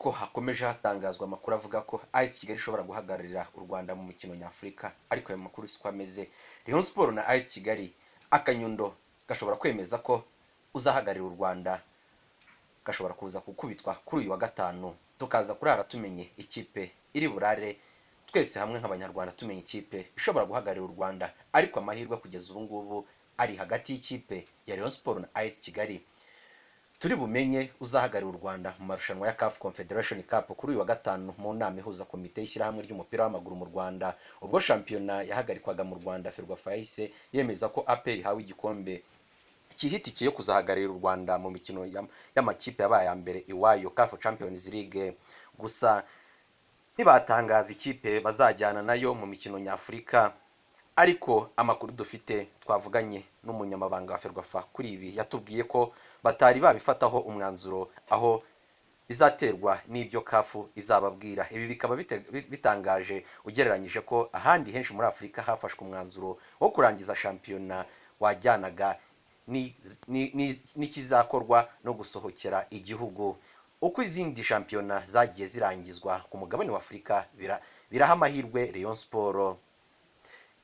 Yuko hakomeje hatangazwa amakuru avuga ko AS Kigali ishobora guhagararira u Rwanda mu mikino nyafurika, ariko ayo makuru siko ameze. Rayon Sports na AS Kigali, akanyundo gashobora kwemeza ko uzahagararira u Rwanda gashobora kuza gukubitwa kuri uyu wa gatanu, tukaza kurara tumenye ikipe iri burare twese hamwe nk'Abanyarwanda, tumenye ikipe ishobora guhagararira u Rwanda. Ariko amahirwe kugeza ubu ngubu ari hagati y'ikipe ya Rayon Sports na AS Kigali. Turi bumenye uzahagararira u Rwanda mu marushanwa ya CAF Confederation Cup kuri uyu wa gatanu mu nama ihuza komite y'ishyirahamwe ry'umupira w'amaguru mu Rwanda. Ubwo shampiyona yahagarikwaga mu Rwanda, Ferwafa yahise yemeza ko APR ihawe igikombe cyihitikiye yo kuzahagararira u Rwanda mu mikino y'amakipe yabaye aya mbere iwayo, CAF Champions League. Gusa ntibatangaza ikipe bazajyana nayo mu mikino nyafurika. Ariko amakuru dufite, twavuganye n'umunyamabanga wa Ferwafa kuri ibi, yatubwiye ko batari babifataho umwanzuro, aho bizaterwa n'ibyo CAF izababwira. Ibi bikaba bitangaje ugereranyije ko ahandi henshi muri Afurika hafashwe umwanzuro wo kurangiza shampiyona wajyanaga n'ikizakorwa no gusohokera igihugu. Uko izindi shampiyona zagiye zirangizwa ku mugabane wa Afurika biraha amahirwe Rayon Sports.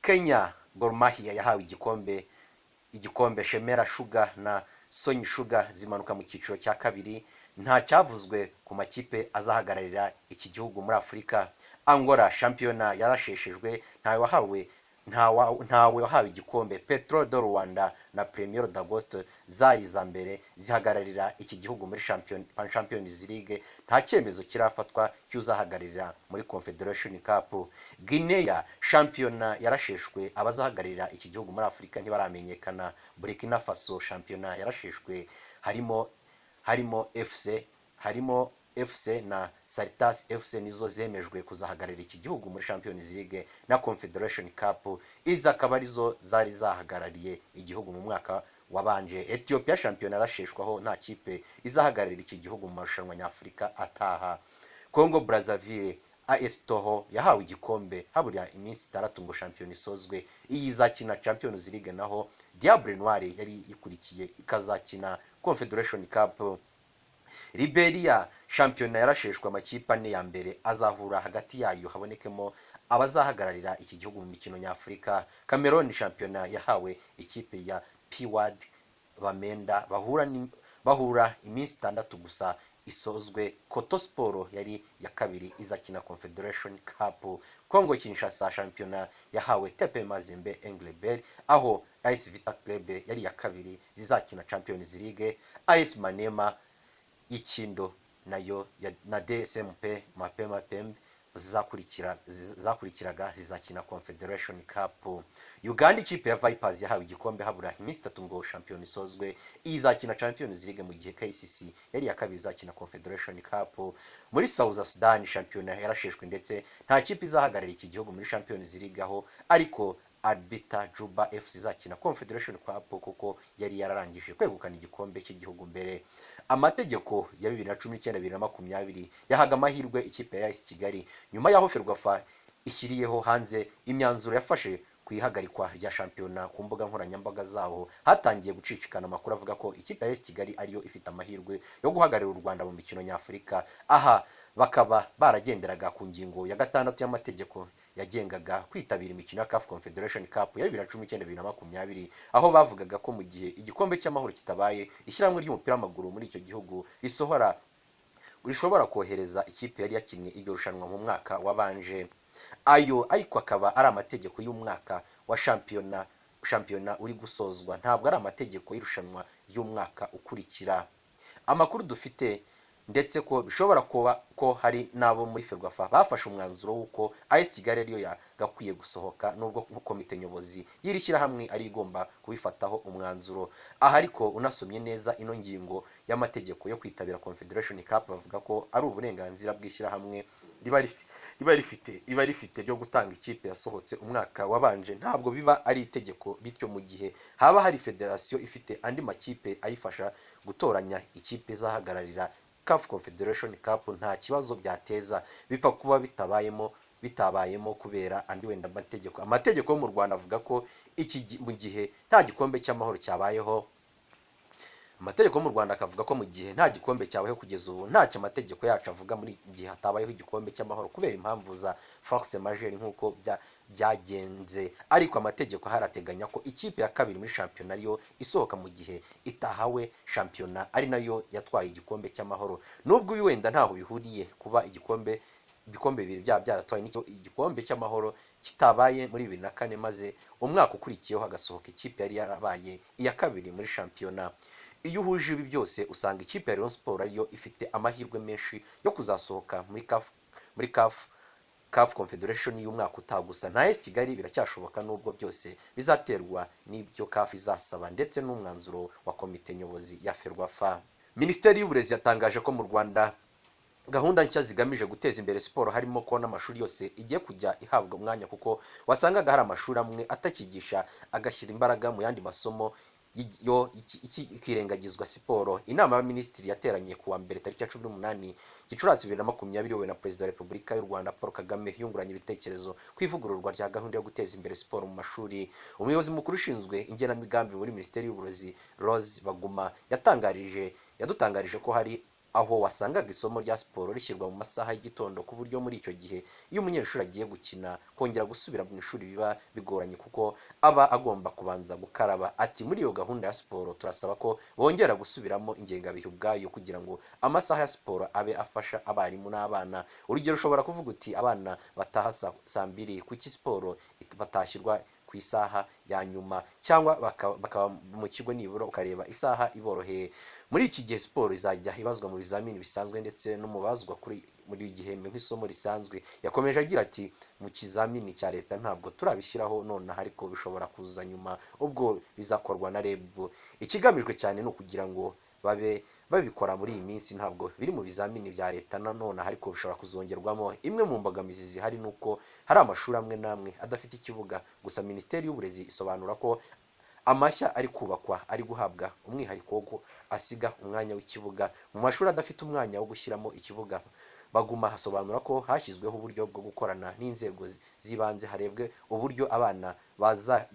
Kenya, Gor Mahia yahawe igikombe, Shemera Sugar na Sony Sugar zimanuka mu cyiciro cya kabiri. Nta cyavuzwe ku makipe azahagararira iki gihugu muri Afurika. Angola, shampiyona yarasheshejwe, ntawe wahawe igikombe. Petro de Luanda na Premier d'Agosto zari iza mbere zihagararira iki gihugu muri Champions League. Nta cyemezo kirafatwa cy'uzahagararira muri Confederation Cup. Guinea, shampiyona yarasheshwe, abazahagararira iki gihugu muri Afurika ntibaramenyekana. Burkina Faso, shampiyona yarasheshwe, harimo FC na Salitas FC, nizo zemejwe kuzahagararira iki gihugu muri Champions League na Confederation Cup. Izi akaba arizo zari zahagarariye igihugu mu mwaka wabanje. Ethiopia, shampiyona yarasheshwaho, nta kipe izahagararira iki gihugu mu marushanwa nyafurika ataha. Congo Brazzaville, AS Toho yahawe igikombe habura iminsi 6 ngo shampiyona isozwe. Iyi izakina Champions League, naho Diable Noir yari ikurikiye ikazakina Confederation Cup. Liberia, shampiyona yarasheshwe, amakipe ane ya mbere azahura hagati yayo habonekemo abazahagararira iki gihugu mu mikino nyafurika. Cameroon, shampiyona yahawe ikipe ya Piwad Bamenda, bahura iminsi 6 gusa isozwe. Koto Sport yari ya kabiri izakina Confederation Cup. Congo Kinshasa, shampiyona yahawe TP Mazembe Englebert, aho AS Vita Club yari iya kabiri zizakina Champions League. AS Manema y'Ikindo nayo na DSMP Mapema Pembe zakurikiraga zizakina Confederation Cup. Uganda, ikipe ya Vipers yahawe igikombe habura iminsi 3 ngo shampiyona isozwe. Iyi izakina Champions League, mu gihe KCC yari iya kabiri izakina Confederation Cup. Muri South Sudan, shampiyona yarasheshwe ndetse nta kipe izahagararira iki gihugu muri Champions League, aho ariko Arbiter Juba FC izakina Confederation Cup kuko yari yararangije kwegukana igikombe cy'igihugu mbere. Amategeko ya 2019 2020 yahaga amahirwe ikipe ya AS Kigali. Nyuma y'aho Ferwafa ishyiriyeho hanze imyanzuro yafashe ku ihagarikwa rya shampiyona, ku mbuga nkoranyambaga zaho hatangiye gucicikana amakuru avuga ko ikipe ya AS Kigali ariyo ifite amahirwe yo guhagararira u Rwanda mu mikino nyafurika. Aha bakaba baragenderaga ku ngingo ya 6 y'amategeko yagengaga kwitabira imikino ya CAF Confederation Cup ya 2019 2020, aho bavugaga ko mu gihe igikombe cy'amahoro kitabaye, ishyirahamwe ry'umupira w'amaguru muri icyo gihugu rishobora kohereza ikipe yari yakinnye iryo rushanwa mu mwaka wabanje. Ayo ariko akaba ari amategeko y'umwaka wa shampiyona uri gusozwa, ntabwo ari amategeko y'irushanwa ry'umwaka ukurikira. Amakuru dufite ndetse ko bishobora kuba ko hari n'abo muri Ferwafa bafashe umwanzuro w'uko AS Kigali ariyo yagakwiye gusohoka, nubwo komite nyobozi y'iri shyirahamwe ari igomba kubifataho umwanzuro. Aha ariko unasomye neza ino ngingo y'amategeko yo kwitabira Confederation Cup, bavuga ko ari uburenganzira bw'ishyirahamwe riba rifite ryo gutanga ikipe yasohotse umwaka wabanje, ntabwo biba ari itegeko. Bityo mu gihe haba hari federasiyo ifite andi makipe ayifasha gutoranya ikipe izahagararira CAF Confederation Cup, nta kibazo byateza, bipfa kuba bitabayemo kubera andi wenda amategeko. Yo mu Rwanda avuga ko mu gihe nta gikombe cy'amahoro cyabayeho. Amategeko yo mu Rwanda akavuga ko mu gihe nta gikombe cyabayeho kugeza ubu, ntacyo amategeko yacu avuga muri gihe hatabayeho igikombe cy'amahoro kubera impamvu za force majeure nk'uko byagenze. Ariko amategeko ahari ateganya ko ikipe ya kabiri muri shampiyona ariyo isohoka mu gihe itahawe shampiyona ari nayo yatwaye igikombe cy'amahoro, nubwo ibi wenda ntaho bihuriye kuba ibikombe bibiri byaba byaratwaye n'icyo igikombe cy'amahoro kitabaye muri 2004, maze umwaka ukurikiyeho hagasohoka ikipe yari yarabaye iya kabiri muri shampiyona. Iyo uhuje ibi byose, usanga ikipe ya Rayon Sports ariyo ifite amahirwe menshi yo kuzasohoka muri CAF Confederation y'umwaka utaha. Gusa na AS Kigali biracyashoboka, nubwo byose bizaterwa n'ibyo CAF izasaba ndetse n'umwanzuro wa komite nyobozi ya FERWAFA. Minisiteri y'Uburezi yatangaje ko mu Rwanda gahunda nshya zigamije guteza imbere siporo, harimo ko n'amashuri yose igiye kujya ihabwa umwanya, kuko wasangaga hari amashuri amwe atakigisha, agashyira imbaraga mu yandi masomo, yo ikirengagizwa siporo. Inama y'Abaminisitiri yateranye ku wa mbere tariki ya 18 Gicurasi 2020, iyobowe na Perezida wa Repubulika y'u Rwanda Paul Kagame, yunguranye ibitekerezo ku ivugururwa rya gahunda yo guteza imbere siporo mu mashuri. Umuyobozi mukuru ushinzwe igenamigambi muri Minisiteri y'Uburezi, Rose Baguma, yadutangarije ko hari aho wasangaga isomo rya siporo rishyirwa mu masaha y'igitondo, ku buryo muri icyo gihe iyo umunyeshuri agiye gukina, kongera gusubira mu ishuri biba bigoranye kuko aba agomba kubanza gukaraba. Ati: "Muri iyo gahunda ya siporo turasaba ko bongera gusubiramo ingengabihe ubwayo kugira ngo amasaha ya siporo abe afasha abarimu n'abana. Urugero, ushobora kuvuga uti abana bataha saa 2, kuki siporo batashyirwa ku isaha ya nyuma, cyangwa bakaba mu kigo nibura ukareba isaha iboroheye?" Muri iki gihe siporo izajya ibazwa mu bizamini bisanzwe ndetse no mu bazwa kuri muri gihembwe nk'isomo risanzwe. Yakomeje agira ati: "Mu kizamini cya leta ntabwo turabishyiraho nonaha, ariko bishobora kuza nyuma, ubwo bizakorwa na REB. Ikigamijwe cyane ni ukugira ngo babe babikora. Muri iyi minsi ntabwo biri mu bizamini bya leta nonaha, ariko bishobora kuzongerwamo." Imwe mu mbogamizi zihari ni uko hari amashuri amwe n'amwe adafite ikibuga. Gusa Minisiteri y'Uburezi isobanura ko amashya ari kubakwa ari guhabwa umwihariko wo asiga umwanya w'ikibuga. Mu mashuri adafite umwanya wo gushyiramo ikibuga, Baguma hasobanura ko hashyizweho uburyo bwo gukorana n'inzego z'ibanze, harebwe uburyo abana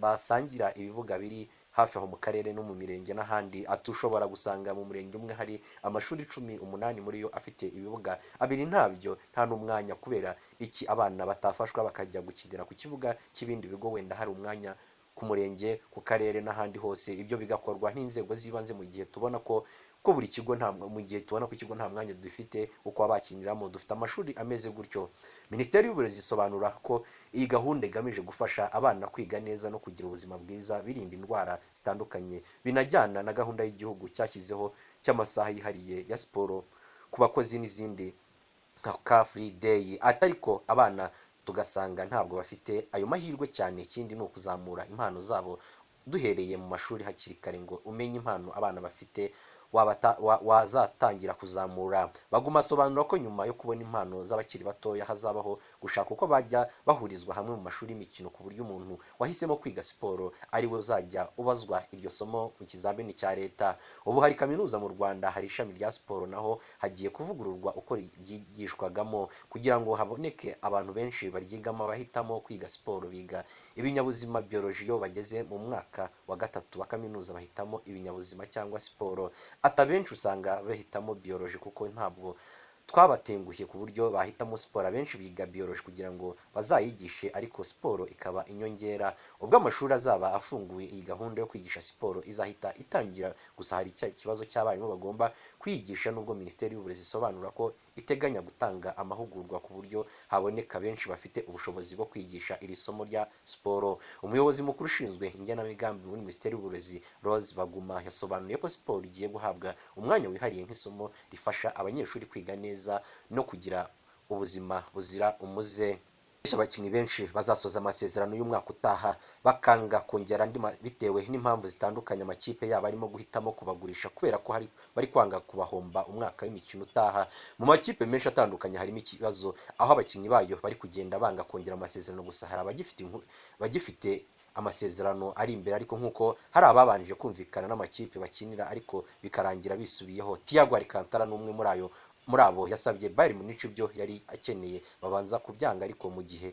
basangira ibibuga biri hafi aho mu karere no mu mirenge n'ahandi. Ati: "Ushobora gusanga mu murenge umwe hari amashuri 10, umunani muri yo afite ibibuga, abiri ntabyo, nta n'umwanya. Kubera iki abana batafashwa bakajya gukinira ku kibuga cy'ibindi bigo, wenda hari umwanya ku murenge, ku karere n'ahandi hose? Ibyo bigakorwa n'inzego z'ibanze mu gihe tubona ko buri kigo nta mu gihe tubona ko ikigo nta mwanya dufite wo kuba bakiniramo." Dufite amashuri ameze gutyo. Minisiteri y'Uburezi isobanura ko iyi gahunda igamije gufasha abana kwiga neza no kugira ubuzima bwiza, birinda indwara zitandukanye, binajyana na gahunda y'igihugu cyashyizeho cy'amasaha yihariye ya siporo ku bakozi n'izindi nka Car Free Day. Ariko abana tugasanga ntabwo bafite ayo mahirwe cyane. Ikindi ni ukuzamura impano zabo duhereye mu mashuri hakiri kare, ngo umenye impano abana bafite wazatangira kuzamura. Baguma asobanura ko nyuma yo kubona impano z'abakiri batoya, hazabaho gushaka uko bajya bahurizwa hamwe mu mashuri y'imikino, ku buryo umuntu wahisemo kwiga siporo ari we uzajya ubazwa iryo somo mu kizamini cya leta. Ubu hari kaminuza mu Rwanda, hari ishami rya siporo, naho hagiye kuvugururwa uko ryigishwagamo kugira ngo haboneke abantu benshi baryigamo. Abahitamo kwiga siporo biga ibinyabuzima, biology. Iyo bageze mu mwaka wa gatatu wa kaminuza bahitamo ibinyabuzima cyangwa siporo. Ati: "Abenshi usanga bahitamo biology, kuko ntabwo twabatengushye ku buryo bahitamo siporo. Abenshi biga biology kugira ngo bazayigishe, ariko siporo ikaba inyongera." Ubwo amashuri azaba afunguye, iyi gahunda yo kwigisha siporo izahita itangira. Gusa hari ikibazo cy'abarimu bagomba kwigisha, nubwo Minisiteri y'Uburezi isobanura ko iteganya gutanga amahugurwa ku buryo haboneka benshi bafite ubushobozi bwo kwigisha iri somo rya siporo. Umuyobozi mukuru ushinzwe igenamigambi muri Minisiteri y'Uburezi, Rose Baguma, yasobanuye ko siporo igiye guhabwa umwanya wihariye nk'isomo rifasha abanyeshuri kwiga neza no kugira ubuzima buzira umuze. Abakinnyi benshi bazasoza amasezerano y'umwaka utaha bakanga kongera andi bitewe n'impamvu zitandukanye. Amakipe yabo arimo guhitamo kubagurisha kubera ko hari bari kwanga kubahomba umwaka w'imikino utaha. Mu makipe menshi atandukanye harimo ikibazo aho abakinnyi bayo bari kugenda banga kongera amasezerano. Gusa hari abagifite amasezerano ari imbere, ariko nk'uko hari ababanje kumvikana n'amakipe bakinira ariko bikarangira bisubiyeho. Thiago Alcantara ni umwe muri abo. Yasabye Bayern Munich ibyo yari akeneye, babanza kubyanga, ariko mu gihe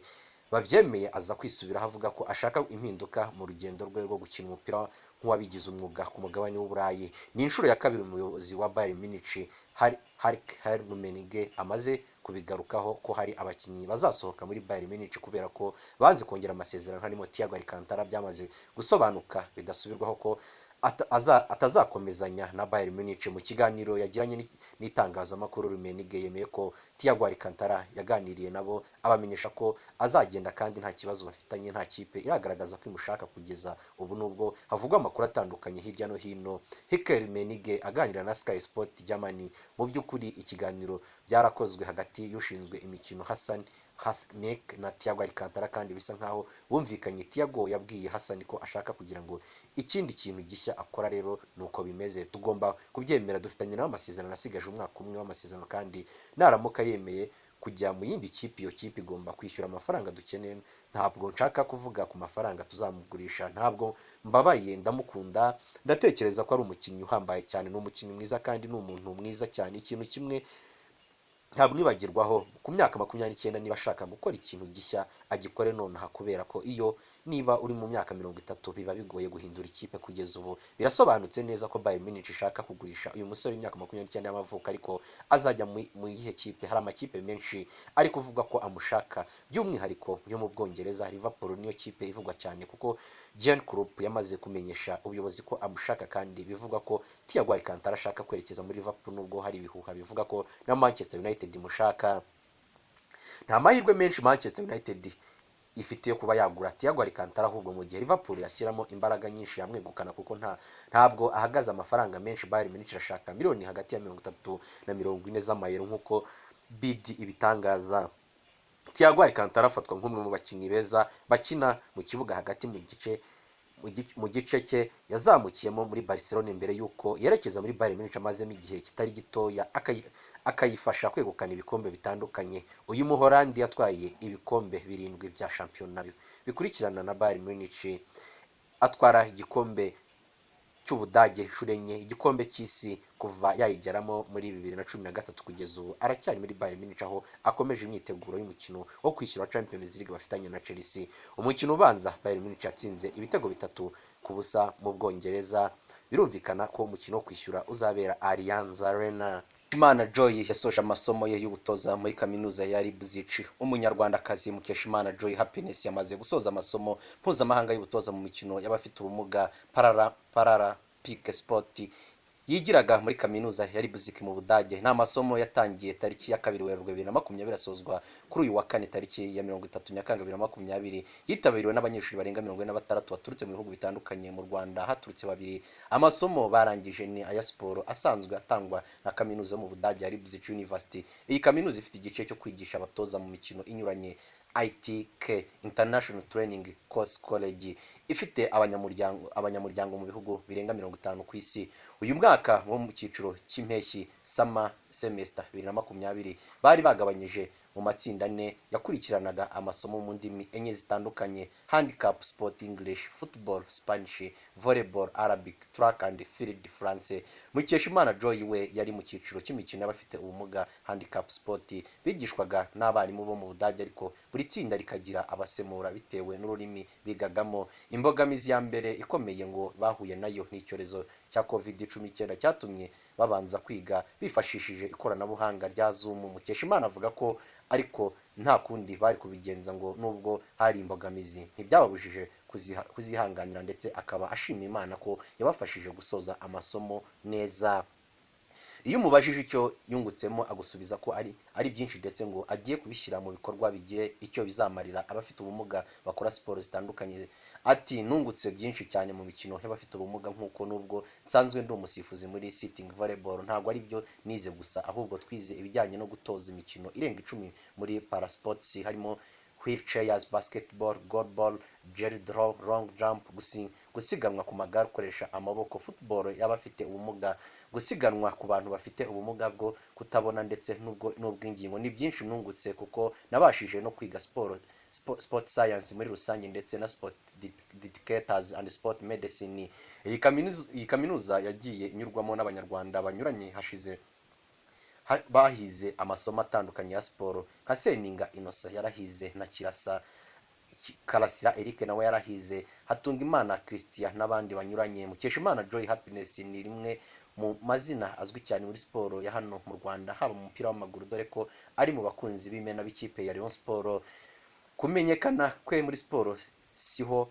Babyemeye aza kwisubiraho, avuga ko ashaka impinduka mu rugendo rwe rwo gukina umupira nk'uwabigize umwuga ku mugabane w'Uburayi. Ni inshuro ya kabiri umuyobozi wa Bayern Munich, Karl-Heinz Rummenigge, amaze kubigarukaho ko hari abakinnyi bazasohoka muri Bayern Munich kubera ko banze kongera amasezerano, harimo Thiago Alcantara byamaze gusobanuka bidasubirwaho ko atazakomezanya na Bayern Munich. Mu kiganiro yagiranye n'itangazamakuru, Rummenigge yemeye ko Thiago Alcantara yaganiriye nabo, abamenyesha ko azagenda kandi nta kibazo bafitanye. Nta kipe iragaragaza ko imushaka kugeza ubu, nubwo havugwa amakuru atandukanye hirya no hino. Heiko Rummenigge aganira na Sky Sport Germany: "Mu by'ukuri ikiganiro byarakozwe hagati y'ushinzwe imikino Hassan Mek na Thiago Alcantara, kandi bisa nkaho bumvikanye. Thiago yabwiye Hassan ko ashaka kugira ngo ikindi kintu gishya akora. Rero nuko bimeze, tugomba kubyemera. Dufitanye nawe amasezerano, asigaje umwaka umwe w'amasezerano, kandi naramuka yemeye kujya mu yindi kipe, iyo kipe igomba kwishyura amafaranga dukeneye. Ntabwo nshaka kuvuga ku mafaranga tuzamugurisha. Ntabwo mbabaye, ndamukunda, ndatekereza ko ari umukinnyi uhambaye cyane, ni umukinnyi mwiza kandi ni umuntu mwiza cyane. Ikintu kimwe ntabwibagirwaho ku myaka 29, niba ashaka gukora ikintu gishya agikore nonaha, kubera ko iyo niba uri mu myaka 30 biba bigoye guhindura ikipe." Kugeza ubu birasobanutse neza ko Bayern Munich ishaka kugurisha uyu musore w'imyaka 29 y'amavuko, ariko azajya mu yihe kipe? Hari amakipe menshi ari kuvuga ko amushaka, by'umwihariko yo mu Bwongereza. Liverpool niyo kipe ivugwa cyane, kuko Jurgen Klopp yamaze kumenyesha ubuyobozi ko amushaka, kandi bivugwa ko Thiago Alcantara ashaka kwerekeza muri Liverpool, nubwo hari ibihuha bivuga ko na Manchester United imushaka. Nta mahirwe menshi Manchester United ifite yo kuba yagura Thiago Alcantara, ahubwo mu gihe Liverpool yashyiramo imbaraga nyinshi yamwegukana, kuko ntabwo ahagaze amafaranga menshi. Bayern Munich irashaka miliyoni hagati ya 30 na 40 z'amayero, nk'uko Bild ibitangaza. Thiago Alcantara afatwa nk'umwe mu bakinnyi beza bakina mu kibuga hagati mu gice cye yazamukiyemo muri Barcelona mbere y'uko yerekeza muri Bayern Munich, amazemo igihe kitari gitoya, akayifasha kwegukana ibikombe bitandukanye. Uyu Muholandi yatwaye ibikombe birindwi bya shampiyona bikurikirana na Bayern Munich, atwara igikombe cy'Ubudage inshuro enye, igikombe cy'isi. Kuva yayigeramo muri 2013 kugeza ubu aracyari muri Bayern Munich, aho akomeje imyiteguro y'umukino wo kwishyura Champions League bafitanye na Chelsea. Umukino ubanza Bayern Munich yatsinze ibitego 3-0 mu Bwongereza. Birumvikana ko umukino wo kwishyura uzabera Allianz Arena. Imana Joy yasoje amasomo ye y'ubutoza muri kaminuza ya Leipzig. Umunyarwandakazi Mukeshimana Joy Happiness yamaze gusoza amasomo mpuzamahanga y'ubutoza mu mikino y'abafite ubumuga, Paralympic Sport, yigiraga muri kaminuza ya Leipzig mu Budage. Ni amasomo yatangiye tariki ya 2 Werurwe 2020, asozwa kuri uyu wa kane tariki ya 30 Nyakanga 2020. Yitabiriwe n'abanyeshuri barenga 46 baturutse mu bihugu bitandukanye. Mu Rwanda haturutse babiri. Amasomo barangije ni aya siporo asanzwe atangwa na kaminuza yo mu Budage ya Leipzig University. Iyi kaminuza ifite igice cyo kwigisha abatoza mu mikino inyuranye, ITK, International Training Course College, ifite abanyamuryango mu bihugu birenga 50 ku isi. Uyu mwaka wo mu cyiciro cy'impeshyi, summer semester 2020, bari bagabanyije mu matsinda ane yakurikiranaga amasomo mu ndimi enye zitandukanye: handicap sport English, football Spanish, volleyball Arabic, track and field France. Mukeshimana Joy we yari mu cyiciro cy'imikino y'abafite ubumuga, handicap sport. Bigishwaga n'abarimu bo mu Budage, ariko buri tsinda rikagira abasemura bitewe n'ururimi bigagamo. Imbogamizi ya mbere ikomeye ngo bahuye nayo ni icyorezo cya COVID-19, cyatumye babanza kwiga bifashishije ikoranabuhanga rya Zoom. Mukeshimana avuga ko ariko nta kundi bari kubigenza, ngo nubwo hari imbogamizi ntibyababujije kuzihanganira, ndetse akaba ashima Imana ko yabafashije gusoza amasomo neza. Iyo umubajije icyo yungutsemo, agusubiza ko ari byinshi, ndetse ngo agiye kubishyira mu bikorwa bigire icyo bizamarira abafite ubumuga bakora siporo zitandukanye. Ati: "Nungutse byinshi cyane mu mikino y'abafite ubumuga, nk'uko nubwo nsanzwe ndi umusifuzi muri sitting volleyball, ntabwo ari byo nize gusa, ahubwo twize ibijyanye no gutoza imikino irenga 10 muri parasports, harimo wheelchairs basketball, goalball, judo, long jump, gusiganwa ku magare ukoresha amaboko, football y'abafite ubumuga, gusiganwa ku bantu bafite ubumuga bwo kutabona ndetse n'ubw'ingingo. Ni byinshi nungutse, kuko nabashije no kwiga sport science muri rusange, ndetse na sport dictators and sport medicine." Iyi kaminuza yagiye inyurwamo n'Abanyarwanda banyuranye hashize bahize amasomo atandukanye ya siporo, nka Seninga Innocent yarahize, na Kirasa. Karasira Eric nawe yarahize, Hatungimana Christian n'abandi banyuranye. Mukeshimana Joy Happiness ni rimwe mu mazina azwi cyane muri siporo ya hano mu Rwanda, haba mu mupira w'amaguru, dore ko ari mu bakunzi b'imena b'ikipe ya Rayon Sport. Kumenyekana kwe muri siporo siho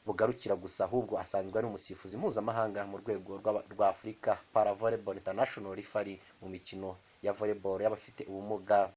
bugarukira gusa, ahubwo asanzwe ari umusifuzi mpuzamahanga mu rwego rwa Afurika, Para Volleyball International Referee, mu mikino ya volleyball y'abafite ubumuga.